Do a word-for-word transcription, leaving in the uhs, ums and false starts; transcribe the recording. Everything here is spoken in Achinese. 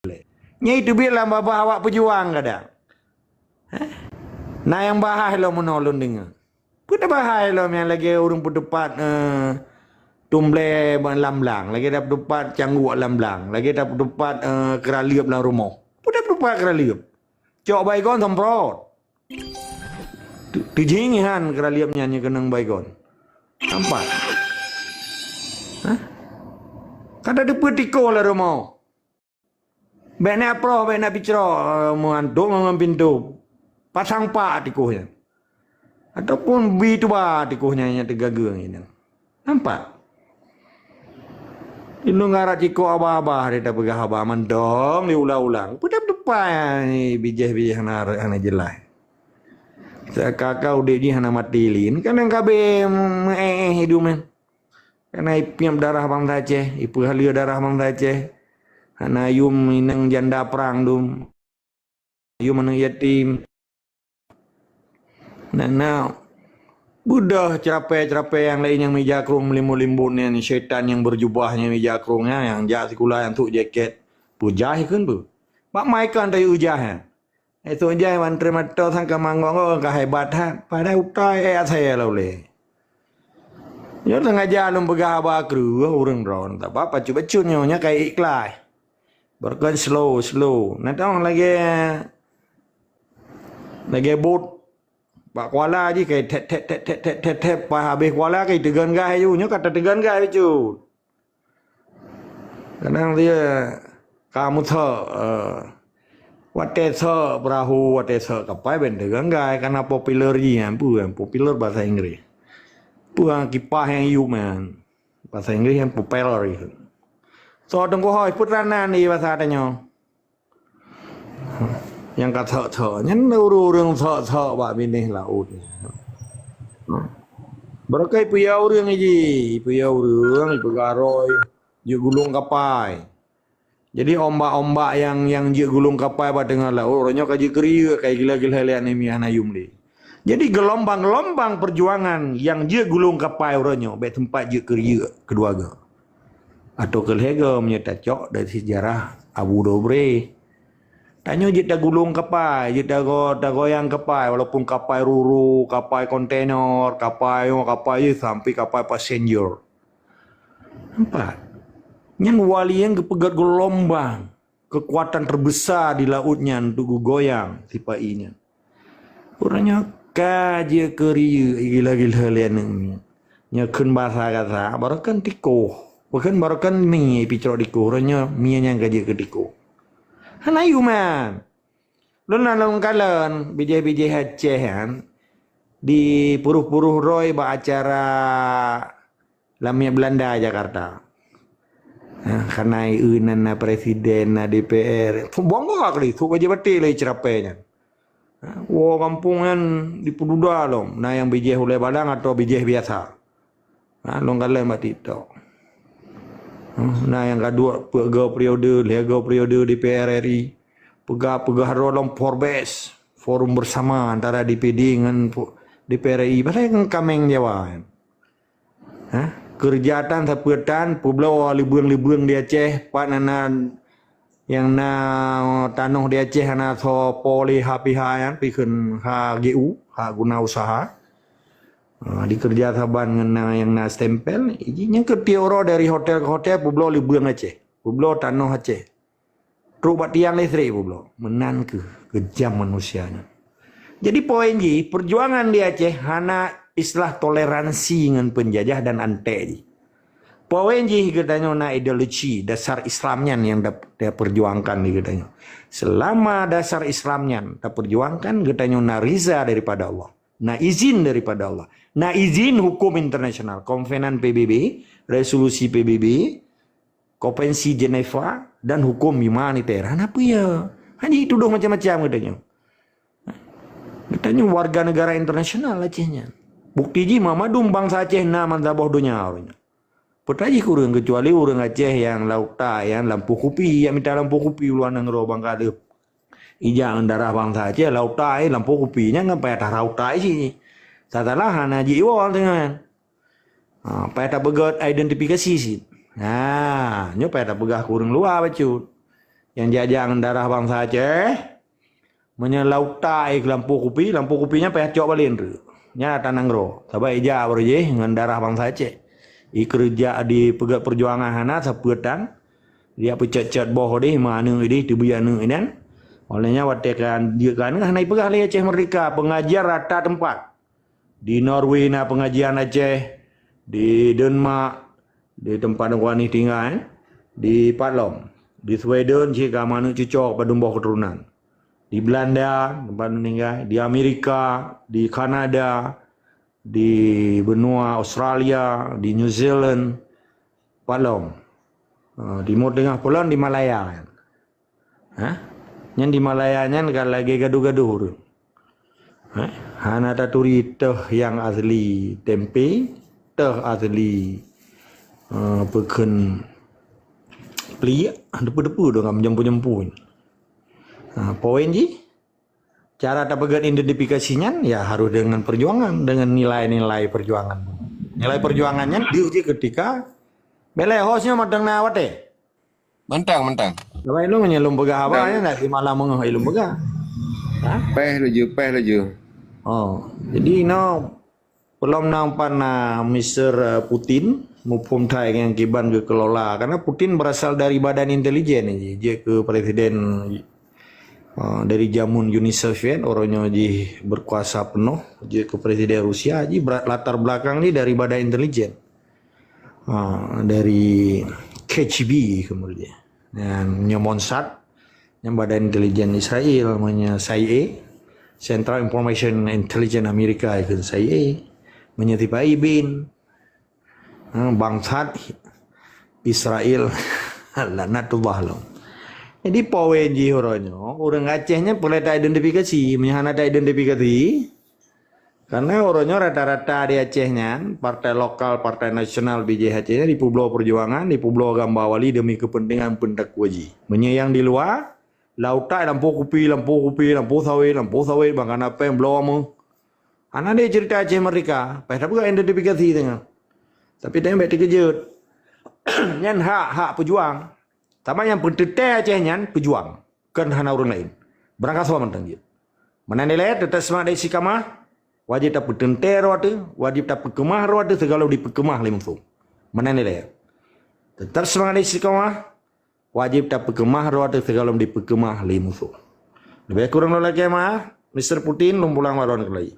Nyan teubiet lam babah awak peujuang kadang. Heh? Na nyang bahai lom meunoe lôn deungoe. Peue tabahai lom nyang lagèe ureueng peutupat, eh, tumblée lam blang, lagèe tapeutupat cangguek lam blang, lagèe tapeutupat, eh, keuraleueb lam rumoh. Peue tapeutupat keuraleueb? Cok baygon semprot. Tu-, tujih han keuraleueb nyan nyang keunong baygon. Nampak? Hah? Ka tateupeue tikoh lam rumoh. Bèk na proh, bèk na picrok, eh, meuantok ngon pintoe. Pasang pak tikoh nyan. Ataupun bi tuba tikoh nyan nyang teugageue nyan. Nampak? Inong arak cikoh abah-abah dia tapeugah haba mantong diulang-ulang. Peue tapeutupat bijéh-bijéh hana, hana jeulaih. Seakan-akan udép jih hana maté lé. Kan nyang ka abéh meu-éh-éh hidup nyan. Kana ipiep darah bansa Aceh, ipeuhaleue darah bansa Aceh. Hana yum inong janda prang dum. Yum aneuk yatim. Na, na beudôh ceurapée-ceurapée nyang laén nyang meujakrong meulimbot-limbot nyan, syaitan nyang beujubah nyang meujakrong nyan, nyang jak sikula nyang sôk jakét. Peujah kheun peue? Bak mai kan tayue ujah nyan. Esok jai wan treumatoe sangka manggong-gong ka hebat that. Padahai utai ék asai lom lé. Nyoe sengaja lôn peugah haba kreueh ureueng droen, sabab bacut-bacut nyoe nyan ka ikhlas. Beureukan slow, slow. Nah, tong lagèe, lagèe bot. Bak kuala jih kai thep, thep, thep, thep, thep, thep, thep. Pas habéh kuala kai teugon gas aju. Nyoe ka tateugon gas bacut. Kadang dia ka meuthok, eh, watèe thok peurahô, watèe thok kapai ben teuganggai, karena popular jih nyan, peue nyan popular bahasa Inggris. Peue nyan kipah nyang yup nyan, bahasa Inggris nyan propeller jih. Thok teungku hôi, peue teunan di bahasa tanyoe. Nyang ka thok-thok nyan ureueng-ureueng thok-thok bak binéh laôt nyan. Barokon ipeuyue ureueng jih, ipeuyue ureueng, ipeugah droe jeuet gulong kapai. Jadi ombak-ombak nyang, nyang jeuet gulong kapai bak teungoh laôt, uroe nyoe ka jeuet keuriyeuk, ka gila-gila lé aneuk miet hana yum lé. Jadi geulumbang-geulumbang peujuangan nyang jeuet gulong kapai uroe nyoe bèk teumpat jeuet keuriyeuk keudua goe. Atau keu lhèe goe meunyoe tacok dari sejarah Abu Dobre. Tanyoe jeuet tagulong kapai, jeuet tago-, tagoyang kapai, walaupun kapai roro, kapai kontainer, kapai nyoe, kapai jih, sampai kapai passenger. Nampak? Nyan wali nyang geupeugöt geulumbang, keukuatan teubeusa di laôt nyan untuk geugoyang sipa-i nyan. Uroe nyoe ka jeuet keuriyeuk gila-gila lé aneuk miet. Nyoe kheun basa gata, barokon tikoh. Bukon barokon mie picrok tikoh, uroe nyoe mie nyan ka jeuet keu tikoh. Hana yum nyan. Lôn na lôn kalon bijéh-bijéh Aceh nyan di puruh-puruh droe bak acara lam miet Belanda Jakarta. Ha, keunan inan na presiden, na D P R. Bangga kali, sôk ka jibaté lé ceurapée nyan. Ha, woe gampông nyan dipeududa lom, na nyang bijéh ulée balang atawa bijéh biasa. Ha, lôn kalon bak TikTok. Ha, na nyang ka duek peuet goe periode, lhée goe periode D P R R I. Peugah-peugah droe lom Forbes, forum bersama antara D P D ngon pu-, D P R R I. Padahai ngon kaméng Jawa nyan. Ha? Keureuja tan sapeue tan, peubloe libeueng-libeueng di Aceh, pat na, na nyang na tanoh di Aceh hana soe po lé H P H nyan, pi kheun H G U, hak guna usaha. Ha, dikeureuja saban ngon na nyang na stempel, iji nyang keu tiep uroe dari hotel ke hotel peubloe libeueng Aceh, peubloe tanoh Aceh. Trok bak tiang listrik peubloe. Meunan kheueh keujam manusia nyan. Jadi poin jih, peujuangan di Aceh hana istilah toleransi ngon peunjajah dan antek jih. Poin jih geutanyoe na ideologi dasar Islam nyan nyang da-, tapeujuangkan di geutanyoe. Selama dasar Islam nyan tapeujuangkan, geutanyoe na riza daripada Allah, na izin daripada Allah, na izin hukum internasional, konvenan P B B, resolusi P B B, Konvensi Jenewa dan hukum humaniter. Hana peue ya. Hana jitudoh macam-macam geutanyoe. Geutanyoe warga negara internasional Aceh nyan. Bukti jih mandum bansa Aceh na meusaboh donya uroe nyoe. Peue tajih keu ureueng keucuali ureueng Aceh nyang lam utai, nyang lampôh kupi, nyang mita lampôh kupi u luwa nanggroe bangkaleuh. Ija ngon darah bansa Aceh lam utai, lampôh kupi nyan kan payah tarah utai cit. Satalah hana jiwoe teungoh nyan. Ha, payah tapeugöt identifikasi cit. Ha, nyoe payah tapeugah keu ureueng luwa bacut. nyang jak-jak ngon darah bansa Aceh. Meunyoe lauta éh keu lampôh kupi, lampôh kupi nyan payah cok balen tu. Nyan ata nanggroe. Sabab ija baru jih ngon darah bansa Aceh. Ikeureuja di peugét perjuangan hana sapeue tan. Dia peucet-cet boh deh, ma aneuk deh, teubiet aneuk nyan. Oleh nyan watée kan dia kan hana ipeugah lé Aceh Merdeka, pengajian rata tempat. Di Norway na pengajian Aceh, di Denmark, di tempat Teungku Anis tinggai, di Patlom. Di Sweden cit ka aneuk cucoe padum boh keuturonan. Di Belanda tempat meninggai, di Amerika, di Kanada, di benua Australia, di New Zealand, Patlom. Ah, Timur Tengah Polon di Malaya. Ha? Nyan di Malaya nyan ka lagée gadoh-gadoh ureuëng. Ha? Hana taturi teuh nyang asli tempe, teuh asli, eh, peukheun pliek, depu-depu dengan meujempu-jempu. Ha, poin jih, cara tapeugét identifikasi nyan ya harus dengan perjuangan, dengan nilai-nilai perjuangan. Nilai perjuangan nyan diuji ketika belai hosnya matang na watée. Mantang, mantang. Saban ilôn nyan lôn peugah haba nyan, nak di malam meungoh ilôn peugah. Ha? Peh laju, peh laju. Oh, jadi no, belum nampak na Mister, eh, Putin muphom thai nyang kiban geukelola. Karena Putin berasal dari badan intelijen, jeuet keu presiden, eh, dari jameun Uni Soviet, uroe nyoe jih berkuasa penuh, jeuet keu presiden Rusia, jih latar belakang jih dari badan intelijen. Ha, dari K G B kemudian. Dan nyoe Mossad, nyang badan intelijen Israel, namanya C I A, Central Information Intelligence Amerika, ikut C I A, menyetipai bin, ha, bangsat Israel, laknatullah lom. Jadi, poin jih uroe nyoe, ureuëng Aceh nyan peureulée ta identifikasi. Meunyoe hana ta identifikasi, karena uroe nyoe rata-rata di Aceh nyan, partai lokal, partai nasional bijéh Aceh nyan dipeubloe perjuangan, dipeubloe gamba wali demi kepentingan peundakwah jih. Meunyoe nyang di luwa, lauta lampôh kupi, lampôh kupi, lampôh sawét, lampôh sawét, bang kana péng bloe ameue. Hana deh cerita Aceh Merdeka, payah tapeugah identifikasi teungoh. Tapi tanyoe bék teukeujot. Nyan hak, hak peujuang. Sama nyang peuteuntée Aceh nyan peujuang, kon hana ureuëng laén. Beurangkasoe mantong jeuet. Meunan ilée, teutap seumangat dan istiqamah, wajéb tapeuteuntée rot teuh, wajéb tapeukeumah rot teuh sigohlom dipeukeumah lé musoh. Meunan ilée. Teutap seumangat dan istiqamah, wajéb tapeukeumah rot teuh sigohlom dipeukeumah lé musoh. Leubeh kureueng lôn lakée meu'ah, Mister Putin, lôn pulang bak droeneuh keulayi.